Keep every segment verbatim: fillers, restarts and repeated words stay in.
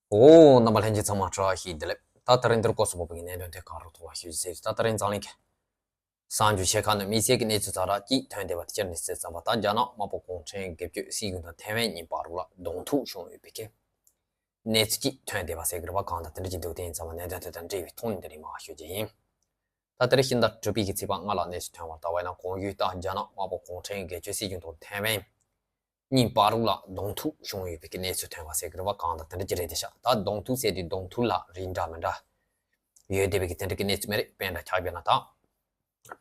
ཨོ། རྣམ་པ་ལྷན་རྒྱས་ཚང་མ་བཀྲ་ཤིས་བདེ་ལེགས། ད་དེ་རིང་འདིར་སྐོར་སུ་བབས་པའི་གནད་དོན་དེ་གང་རུང་ཐོག་ལ་ཞུ་རྒྱུ་ཟེར། ད་དེ་རིང་འཛམ་གླིང་གི་གསར་འགྱུར་ཆེ་ཁག་ནི་དམིགས་བསལ་གྱི་གནས་ཚུལ་ཙམ་ར་གཅིག་ཐོན་བསྡད་པ་དེ་ཅི་ནས་ཟེར་ཙམ་པ། ད་རྒྱ་ནག་དམར་པོ་གུང་ཁྲན་སྒེར་གཅོད་སྲིད་གཞུང་དང་ཐའེ་ཝན་གཉིས་བར་ལ་གདོང་ཐུག་བྱུང་ཡོད་པའི་གི་གནས་ཚུལ་གཅིག་ཐོན་བསྡད་པ་ཟེར་གི་རེད་པ། གང་ལྟར་དེ་འདྲ་ཅིག་འདུག་དེ་ཡིན་ཙང་མ་གནད་དོན་དེ་དང་འབྲེལ་བའི་ཐོག་ནས་འདི་རིང་མར་ཞུ་རྒྱུ་ཡིན། ད་དེ་རིང་ཕྱི་ཟླ་དྲུག་པའི་གི་ཚེས་པ་ལྔ་ལ་གནས་ཚུལ་ཐོན་པར་ལྟ་བས་ན། གོང་ཞུས་ལྟར་རྒྱ་ནག་དམར་པོ་གུང་ཁྲན་སྒེར་གཅོད་སྲིད་གཞུང་དང་ཐའེ་ཝན་གཉིས་བར་ལ་གདོང་ཐུག་བྱུང་ཡོད་པའི་གི་གནས་ཚུལ་ཐོན་པ་ཟེར་གི་རེད་པ། གང་ལྟར་དེ་འདྲ་ཅིག་རེད་དེ་ཤག་ད་གདོང་ཐུག་ཟེར་དུས་གདོང་ཐུག་ལ་རིགས་འདྲ་མི་འདྲ་ཡོད་བསྡད་པའི་གི་དེ་འདྲ་གི་གནས་ཚུལ་མ་རེད། དཔེར་ན་ཆ་བཞག་ན་ད་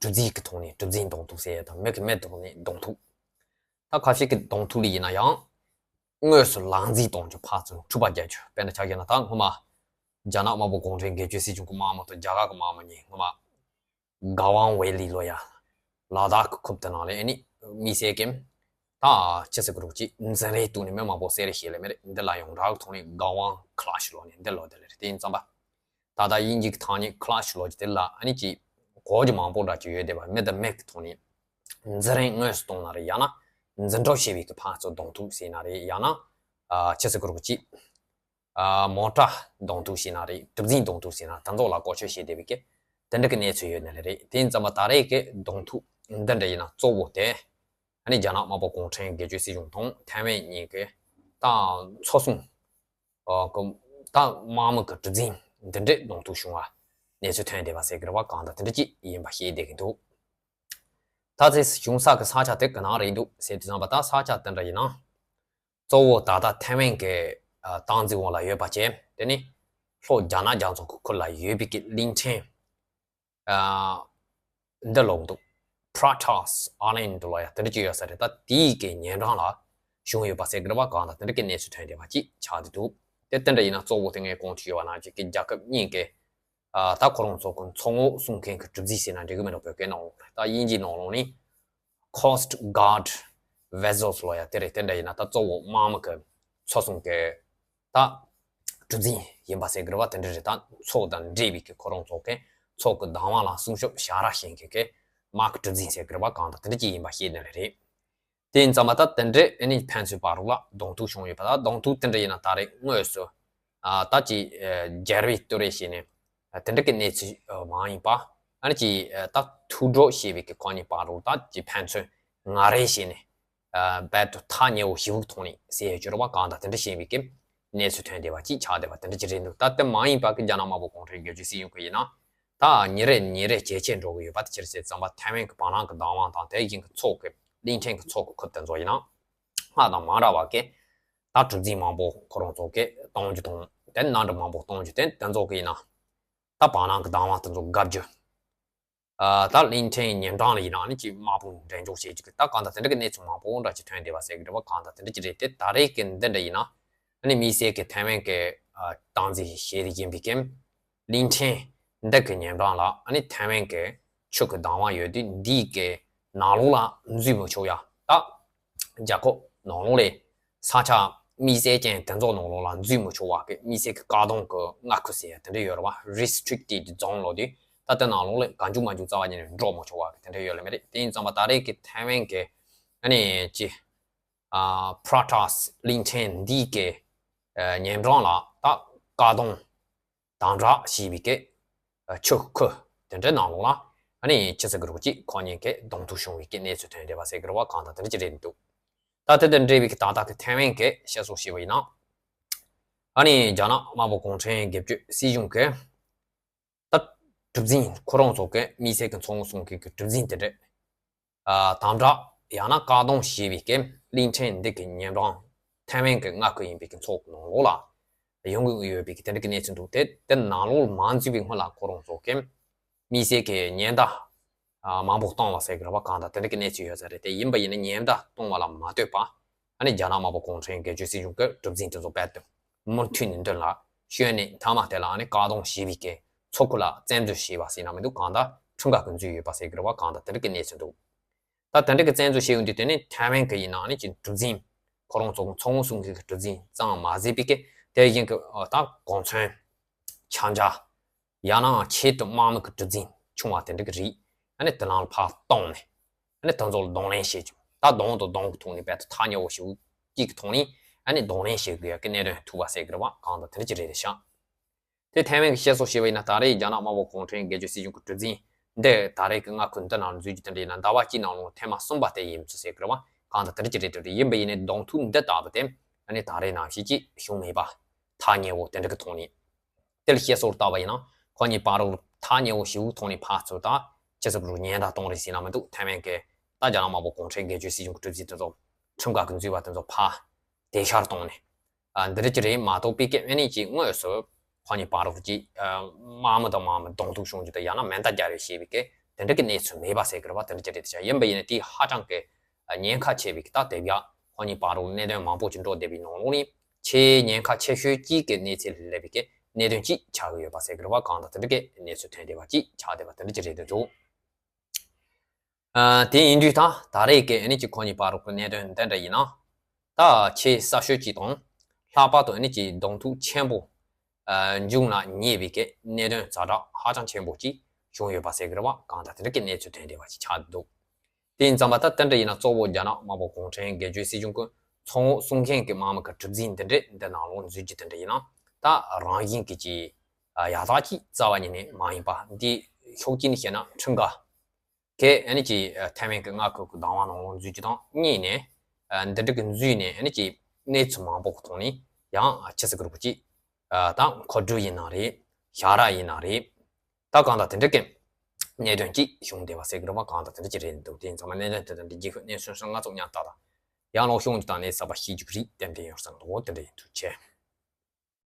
གྲུ་གཟིངས་ཀྱི་ཐོག་ནས་གྲུ་གཟིངས་གདོང་ཐུག་ཟེར་ཡ་དང་། མི་གིས་མི་ཐོག་ནས་གདོང་ཐུག་ད་ཁ་ཤས་ཀྱིས་གདོང་ཐུག་ལ་ཡིན་ན་ཡང་དངོས་སུ་ལག་འཛིང་གཏོང་རྒྱུ། ཕར་ཚུར་འཁྲུག་པ་རྒྱག་རྒྱུ། དཔེར་ན་ཆ་བཞག་ན་ད་སྔོན་མ་རྒྱ་ནག་དམར་པོ་གུང་ཁྲན་སྒེར་གཅོད་སྲིད་གཞུང་གི་དམག་མི་དང་རྒྱ་གར་གྱི་དམག་མི་གཉིས་སྔོན་མ་ག་ཝང་ཝེ་ལི་ལབ་ཡ། ལ་དྭགས་ཀྱི་ཁུལ་དེ་ནང་ལ་ཨ་ནི་དམིགས་བསལ་གྱི་ད་ཅི་ཟེར་དགོས་རེད། ཅིག་འཛིང་རེས་བཏང་ནས་མི་མང་པོ་བསད་རེས་བྱས་ལེ་མ་རེད། འདི་ལ་ཡོངས་གྲགས་ཀྱི་ཐོག་ནས་ག་ཝང་ཁི་ལ་ཤི་ལབ་ནས་འདི་ལབ་བསྡད་ལེ་རེད། དེ་ཡིན་ཙང་པ། ད་ལྟ་དབྱིན་ཇི་གི་ཐ་སྙད་ཁི་ལ་ཤི་ལབ་རྒྱུ་དེ་ལ་ཨ་ནི་ཅིག་གོ་རྒྱུ་མང་པོ་འདྲ་ཅིག་ཡོད་བསྡད་པ། མི་དང་མི་གི་ཐོག་ནས་འཛིང་རེས་དངོས་སུ་བཏང་ན་རེད། ཡང་ན་འཛིང་གྲོགས་བྱས་པའི་གི་ཕར་ཚུར་གདོང་ཐུག་ཟེར་ན་རེད། ཡང་ན་ཨ་ཅི་ཟེར་དགོས་རེད། ཅིག་ཨ་མོ་ཊ་གདོང་ཐུག་ཟེར་ན་རེད། གྲུ་གཟིངས་གདོང་ཐུག་ཟེར་ན། དེ་ཚོ་ལ་གོ་ཆོད་བྱས་བསྡད་པའི་གི་དེ་འདྲ་གི་གནས་ཚུལ་ཡོད་ནི་རེད། དེ་ཡིན་ཙང་པ་ད་རེས་ཀྱི་གདོང་ཐུག་འདི་འདྲ་ཡིན་ན་གཙོ་བོ་དེ་ཨ་ནི་རྒྱ་ནག་དམར་པོ་གུང་ཁྲན་སྒེར་གཅོད་སྲིད་གཞུང་དང་ཐའེ་ཝན་གཉིས་ཀྱི་ད་མཚོ་སྲུང་ཨ་གི་ད་དམག་མི་གི་གྲུ་གཟིངས་འདི་འདྲས་གདོང་ཐུག་བྱུང་བ་གནས་ཚུལ་ཐོན་བསྡད་པ་ཟེར་གི་རེད་པ། གང་ལྟར་དེ་འདྲ་ཅིག་ཡིན་པ་ཤེས་བསྡད་ཀྱི་འདུག་ད་དེ་བྱུང་ས་གི་ས་ཆ་དེ་ག་ནས་རེད་འདུག་ཟེར་དུས་ཙམ་པ། ད་ས་ཆ་དེ་འདྲ་ཡིན་ན་གཙོ་བོ་ད་ལྟ་ཐའེ་ཝན་གྱི་ཨ་སྟངས་འཛིན་འོག་ལ་ཡོད་པ་བྱས། དེ་ནི་ལྷོ་རྒྱ་ནག་རྒྱ་མཚོ་གི་ཁུལ་ལ་ཡོད་པའི་གི་གླིང་ཕྲན་ཨ་འདི་ལབ་འདུག Pratas Island འདི་ལབ་ཡ་དེ་འདྲ་ཅིག་ཡོད་ས་རེད། ད་དེའི་གི་ཉེ་འགྲམ་ལ་བྱུང་ཡོད་པ་ཟེར་གི་རེད་པ། གང་ལྟར་དེ་འདྲ་གི་གནས་ཚུལ་ཐོན་བསྡད་པ་ཅིག་ཆགས་བསྡད་འདུག་དེ་དེ་འདྲ་ཡིན་ན་གཙོ་བོ་དེ་ངས་གོང་དུ་ཞུས་པ་ནང་བཞིན་གི་རྒྱལ་ཁབ་གཉིས་ཀྱི་ཨ་ད་ཁོ་རང་ཚོ་གི་མཚོ་ངོས་སྲུང་མཁན་གྱི་གྲུ་གཟིངས་ཟེར་ན་འགྲིག་གི་མིན་འགྲོ། བོད་སྐད་ནང་ལོགས་ལ། ད་དབྱིན་ཇིའི་ནང་ལོགས་ནི་Coast Guard vessels ལབ་ཡ་དེ་རེད། དེ་འདྲ་ཡིན་ན་ད་གཙོ་བོ་དམག་མི་གི་མཚོ་སྲུང་གི་ད་གྲུ་གཟིངས་ཡིན་པ་ཟེར་གི་རེད་པ། དེ་འདྲ་རེད། ད་མཚོ་དང་འབྲེལ་བའི་གི་ཁོ་རང་ཚོ་གི་མཚོ་གི་བདག་དབང་ལ་སྲུང་སྐྱོབ་བྱ་ར་བྱེད་མཁན་གི་དམག་གི་གྲུ་གཟིངས་ཟེར་གི་རེད་པ། གང་ལྟར་དེ་འདྲ་ཅིག་ཡིན་པ་ཤེས་ནི་རེད། དེ་ཡིན་ཙང་མ་ད་དེ་འདྲས་ཨ་ནི་ཕན་ཚུན་བར་ལ་གདོང་ཐུག་བྱུང་ཡོད་པ། ད་གདོང་ཐུག་དེ་འདྲ་ཡིན་ན་ད་རེས་དངོས་སུ་ཨ་ད་ཅིག་ཨ་རྒྱལ་བའི་བསྟོད་རེས་བྱས་ནས་ཨ་དེ་འདྲ་གི་གནས་ཚུལ་ཨ་མ་ཡིན་པ། ཨ་ནི་ཅིག་ཨ་ད་ཐུག་འཕྲད་བྱས་པའི་གི་ཁོ་གཉིས་བར་ལ་ད་ཅིག་ཕན་ཚུན་ངར་རེ་བྱས་ནས་ཨ་རྦད་དེ་ཐག་ཉེ་བོ་ཞེ་པོ་ཐོག་ནས་ཟེར་ཡ་ཅིག་ཡོད་རེད་པ། གང་ལྟར་དེ་འདྲ་བྱས་པའི་གི་གནས་ཚུལ་ཐོན་བསྡད་པ་ཅིག་ཆགས་བསྡད་པ་དེ་འདྲ་ཅིག་རེད་འདུག་ད་དེ་མ་ཡིན་པ་གི་རྒྱ་ནག་དམར་པོ་གུང་ཁྲན་སྒེར་གཅོད་སྲིད་གཞུང་གི་ཡིན་ན། ད་ཉིན་རེ་ཉིན་རེ་ཇེ་ཆེར་འགྲོ་གི་ཡོད་པ་དེ་ཅི་རེད་ཟེར་ཙམ་པ། ཐའེ་ཝན་གྱི་བར་སྣང་གི་བདག་དབང་དང་དེ་བཞིན་གྱི་མཚོ་གི་གླིང་ཕྲན་གྱི་མཚོ་གི་ཁུལ་དེ་ཚོ་ཡིན་ན་སྔར་དང་མ་འདྲ་བ་གི་ད་གྲུ་གཟིངས་མང་པོ་ཁོ་རང་ཚོ་གི་གཏོང་རྒྱུ་དང་། དེ་གནམ་གྲུ་མང་པོ་གཏོང་རྒྱུ། དེ་དེ་ཚོ་གི་ཡིན་ན་ད་བར་སྣང་གི་བདག་དབང་དེ་ཚོ་འགབ་རྒྱུ། ཨ་ད་གླིང་ཕྲན་ཉེ་འགྲམ་ལ་ཡིན་ན་ནི་ཅིག་དམག་དཔུང་འགྲན་ལྕོག་བྱེད་རྒྱུ་གི་ད་གང་ལྟར་དེ་འདྲ་གི་གནས་ཚུལ་མང་པོ་འདྲ་ཅིག་ཐོན་བསྡད་པ་ཟེར་གི་རེད་པ། གང་ལྟར་དེ་འདྲ་ཅིག་རེད། དེ་ད་རེས་ཀྱི་འདི་འདྲ་ཡིན་ན་ཨ་ནི་དམིགས་བསལ་གྱི་ཐའེ་ཝན་གྱི་ཨ་སྟངས་འཛིན་བྱེད་ཀྱི་ཡིན་པའི་གི་གླིང་ཕྲན་འདི་གི་ཉེ་འགྲམ་ལ་ཨ་ནི་ཐའེ་ཝན་གྱི་ཆུ་གི་བདག་དབང་ཡོད་དུས་འདིའི་གི་ནང་ལོགས་ལ་འཛུལ་མི་ཆོག་ཡ། ད་རྒྱལ་ཁབ་ནང་ལོགས་ལས་ས་ཆ་དམིགས་བསལ་ཅན་དེ་ཚོ་ནང་ལོགས་ལ་འཛུལ་མི་ཆོག་པ་གི་དམིགས་བསལ་གྱི་བཀག་སྡོམ་གྱི་མངའ་ཁུལ་ཟེར་ཡ་དེ་འདྲ་ཡོད་རེད་པ། Restricted Zone ལབ་དུས་ད་དེ་ནང་ལོགས་ལ་གང་བྱུང་མང་བྱུང་རྩ་བ་ཉིད་ནས་འགྲོ་མི་ཆོག་པ་གི་དེ་འདྲ་ཡོད་ལེ་མ་རེད། དེ་ཡིན་ཙང་མ་ད་རེས་ཀྱི་ཐའེ་ཝན་གྱི་ཨ་ནི་ཅི་ཨ་Pratas གླིང་ཕྲན་འདིའི་གི་ཨ་ཉེ་འགྲམ་ལ་ད་བཀག་སྡོམ་དམ་དྲག་བྱས་པའི་གི་ཆུ་ཁུལ་དེ་འདྲའི་ནང་ལོགས་ལ་ཨ་ནི་ཅི་ཟེར་གི་རེད། ཅིག་ཁོ་གཉིས་ཀྱི་གདོང་ཐུག་བྱུང་བའི་གི་གནས་ཚུལ་ཐོན་བསྡད་པ་ཟེར་གི་རེད་པ། གང་ལྟར་དེ་འདྲ་ཅིག་རེད་འདུག་ད་དེ་དང་འབྲེལ་བའི་གི་ད་ལྟ་གི་ཐའེ་ཝན་གྱི་བཤད་སྲོལ་བྱས་པ་ཡིན་ན། ཨ་ནི་རྒྱ་ནག་དམར་པོ་གུང་ཁྲན་སྒེར་གཅོད་སྲིད་གཞུང་གི་ད་གྲུ་གཟིངས་ཁོ་རང་ཚོ་གི་དམིགས་བསལ་གྱི་མཚོ་སྲུང་མཁན་གྱི་གྲུ་གཟིངས་དེ་འདྲ་ཨ་དམ་དྲག་ཡང་ན་བཀག་སྡོམ་བྱས་པའི་གི་གླིང་ཕྲན་འདི་གི་ཉེ་འགྲམ་ཐའེ་ཝན་གྱི་མངའ་ཁུལ་ཡིན་པའི་གི་མཚོ་གི་ནང་ལོགས་ལ་ཡོང་གི་ཡོད་པའི་གི་དེ་འདྲ་གི་གནས་ཚུལ་འདུག་དེ་དེ་ནང་ལོགས་མ་འཛུལ་བའི་སྔོན་ལ་ཁོ་རང་ཚོ་གི་དམིགས་བསལ་གྱི་ཉེན་བརྡ་ཨ་མང་པོ་བཏང་བ་ཟེར་གི་རེད་པ། གང་ལྟར་དེ་འདྲ་གི་གནས་ཚུལ་ཡོད་ས་རེད། དེ་ཡིན་པ་ཡིན་ན་ཉེན་བརྡ་གཏོང་བ་ལ་མ་ལྟོས་པ་ཨ་ནི་རྒྱ་ནག་དམར་པོ་གུང་ཁྲན་སྒེར་གཅོད་སྲིད་གཞུང་གི་གྲུ་གཟིངས་དེ་ཚོ་རྦད་དེ་མུ་མཐུད་ནས་མདུན་ལ་བསྐྱོད་ནས་མཐའ་མ་དེ་ལ་ཨ་ནི་བཀག་སྡོམ་བྱས་པའི་གི་མཚོ་ཁུལ་ལ་བཙན་འཛུལ་བྱས་པ་ཟེར་ན་མི་འདུག་གང་ལྟར་ཁྲིམས་ཁང་གིས་འཛུལ་ཡོད་པ་ཟེར་གི་རེད་པ། གང་ལྟར་དེ་འདྲ་གི་གནས་ཚུལ་འདུག་ད་དེ་འདྲ་གི་བཙན་འཛུལ་བྱས་ཡོང་དུས་དེ་ནི་ཐའེ་ཝན་གི་ཡིན་ན་ཨ་ནི་ཅིག་གྲུ་གཟིངས་ཁོ་རང་ཚོ་གི་མཚོ་སྲུང་མཁན་གི་གྲུ་གཟིངས་ཙམ་མ་ཟད་པའི་གི་དེ་བཞིན་གི་ཨ་ད་གོ་མཚོན་ཁྱབ་འཇུག་ཡང་ན་ཆེད་དུ་དམག་མི་གི་གྲུ་གཟིངས་ཆུང་བ་དེ་འདྲ་གི་རིགས་ཨ་ནི་དེ་ནང་ལ་ཕར་བཏང་ནས་ཨ་ནི་དེ་ཚོ་ལ་གདོང་ལེན་བྱེད་རྒྱུ། ད་གདོང་དང་གདོང་གི་ཐོག་ནས་རྦད་དེ་ཐག་ཉེ་བོ་ཞེ་པོ་ཅིག་གི་ཐོག་ནས་ ཨ་ནི་གདོང་ལེན་བྱེད་དགོས་ཡ་གི་གནད་དོན་ཐུག་པ་ཟེར་གི་རེད་བ། གང་ལྟར་དེ་འདྲ་ཅིག་རེད་ཤག་དེ་ཐའེ་ཝན་གྱི་བཤད་སྲོལ་བྱས་པ་ཡིན་ན། ད་རེས་རྒྱ་ནག་དམར་པོ་གུང་ཁྲན་སྒེར་གཅོད་སྲིད་གཞུང་གི་གྲུ་གཟིངས་འདི་ད་རེས་ཀྱི་མངའ་ཁུལ་འདི་ནང་འཛུལ་རྒྱུ་དེ་འདྲ་ཡིན་ན། ཟླ་བ་གཅིག་ནང་ལོགས་ཐེངས་མ་གསུམ་པ་དེ་ཡིན་ཚུལ་ཟེར་གི་རེད་བ། གང་ལྟར་དེ་འདྲ་ཅིག་རེད་འདུག་ཡིན་པ་ཡིན་ནའི་གདོང་ཐུག་འདི་ལྟ་བུ་དེ་ཨ་ནི་ད་རེས་ནང་བཞིན་ཅིག་བྱུང་མེད་པ། ཐག་ཉེ་བོ་དེ་འདྲ་གི་ཐོག་ནས། དེ་ལ་བཤད་སྲོལ་ལྟ་བ་ཡིན་ན། ཁོ་གཉིས་བར་དུ་ཐག་ཉེ་བོ་ཞེ་པོ་ཐོག་ནས་ཕར་ཚུར་ད་ཆི་ཟེར་རུ་ཉེན་བརྡ་གཏོང་རེས་ཟིན་ན་མི་འདུག་ཐའེ་ཝན་གྱི་ད་རྒྱ་ནག་དམར་པོ་གུང་ཁྲན་སྒེར་གཅོད་སྲིད་གཞུང་གི་གྲུ་གཟིངས་དེ་ཚོ། ཁྲིམས་འགལ་གྱི་འཛུལ་བ་དེ་ཚོ་ཕར་དེ་ཤར་གཏོང་ནས། ཨ། འདི་འདྲ་ཅིག་རེད་མ་གཏོགས་པའི་སྐད་ཨ་ནི་ཅིག་དངོས་སུ་ཁོ་གཉིས་བར་དུ་ཅིག་ཨ། དམག་མི་དང་དམག་མི་གདོང་ཐུག་བྱུང་རྒྱུ་དང་ཡང་ན་མེ་མདའ་རྒྱག་རེས་བྱས་པའི་སྐད་དེ་འདྲ་གི་གནས་ཚུལ་མེད་པ་ཟེར་གི་རེད་བ། དེ་འདྲ་ཅིག་རེད་ཤག་ཡིན་པ་ཡིན་ན་དེ་ཧ་ཅང་གི་ཉེན་ཁ་ཆེ་བའི་ད་དེབ་ཡག་ཁོ་གཉིས་བར་དུ་གནད་དོན་མང་པོ་ཅིག་འགྲོ་བསྡད་པའི་ནང་ལོགས་ནས་ཆེས་ཉེན་ཁ་ཆེ་ཤོས་གཅིག་གི་གནས་ཚུལ་སླེབས་པའི་སྐད་གནད་དོན་གཅིག་ཆགས་ཀྱི་ཡོད་པ་ཟེར་གི་རེད་བ། གང་ལྟར་དེ་འདྲ་གི་གནས་ཚུལ་ཐོན་བསྡད་པ་གཅིག་ཆགས་བསྡད་པ་དེ་འདྲ་ཅིག་རེད་འདུག་ཨ། དེ་ཡིན་དུས་ད་ད་རེས་ཀྱི་ཨ་ནི་ཅིག་ཁོ་གཉིས་བར་དུ་གནད་དོན་འདི་འདྲ་ཡིན་ན། ད་ཆེས་གསར་ཤོས་ཅིག་དང་། ལྷག་པར་དུ་ཨ་ནི་ཅིག་གདོང་ཐུག་ཆེན་པོ། ཨ། འབྱུང་ན་ཉེ་བའི་སྐད་གནད་དོན་ཛ་དྲག་ཧ་ཅང་ཆེན་པོ་ཅིག་བྱུང་ཡོད་པ་ཟེར་གི་རེད་བ། གང་ལྟར་དེ་འདྲ་གི་གནས་ཚུལ་ཐོན་བསྡད་པ་ཅིག་ཆགས་འདུག་དེ་ཡིན་ཙང་མ་ད་དེ་འདྲ་ཡིན་ན་གཙོ་བོ་རྒྱ་ནག་དམར་པོ་གུང་ཁྲན་སྒེར་གཅོད་སྲིད་གཞུང་གི་མཚོ་ངོགས་སྲུང་མཁན་གྱི་དམག་མི་གི་གྲུ་གཟིངས་འདི་འདྲས་འདི་ནང་ལོགས་འཛུལ་རྒྱུ་དེ་འདྲ་ཡིན་ན། ད་རང་བཞིན་གྱི་ཅིག་ཨ། ཡག་ཐག་ཅིག་རྩ་བ་ཉིད་ནས་མ་ཡིན་པ། འདི་ཕྱོགས་གཅིག་ནས་བཤད་ན་ཁྲིམས་འགལ་གྱི་ཨ་ནི་ཅིག་ཨ། ཐའེ་ཝན་གྱི་མངའ་ཁུལ་གྱི་བདག་དབང་ནང་ལོགས་འཛུལ་རྒྱུ་དང་། གཉིས་ནས་ཨ། འདི་འདྲ་གི་འཛུལ་ནས་ཨ་ནི་ཅིག་གནས་ཚུལ་མང་པོ་གི་ཐོག་ནས་ཡང་ཨ། ཆི་ཟེར་གི་རེད་གོ་ཅིག་ཨ། ད་མཁོ་སྤྲོད་ཡིན་ན་རེད། ཞྭ་ར་ཡིན་ན་རེད། ད་གང་ལྟར་དེ་འདྲ་གི་གནད་དོན་ཅིག་བྱུང་བསྡད་པ་ཟེར་གི་རེད་བ། གང་ལྟར་དེ་འདྲ་ཅིག་རེད་འདུག་དེ་ཡིན་ཙང་མ་གནད་དོན་དེ་དང་འདི་རྒྱལ་ཁབ་གནས་ཚུལ་སོང་ང་ཚོ་མཉམ་ལྟ་དང་། ཡང་ལོག་ཤོང་ཅིག་དང་ནས་གསར་པ་ཤེས་རྒྱུ་རིགས་ཏན་ཏན་ཡོང་བསམ་འདུག་དེ་འདྲ་ཡིན། ཐུགས་རྗེ་ཆེ།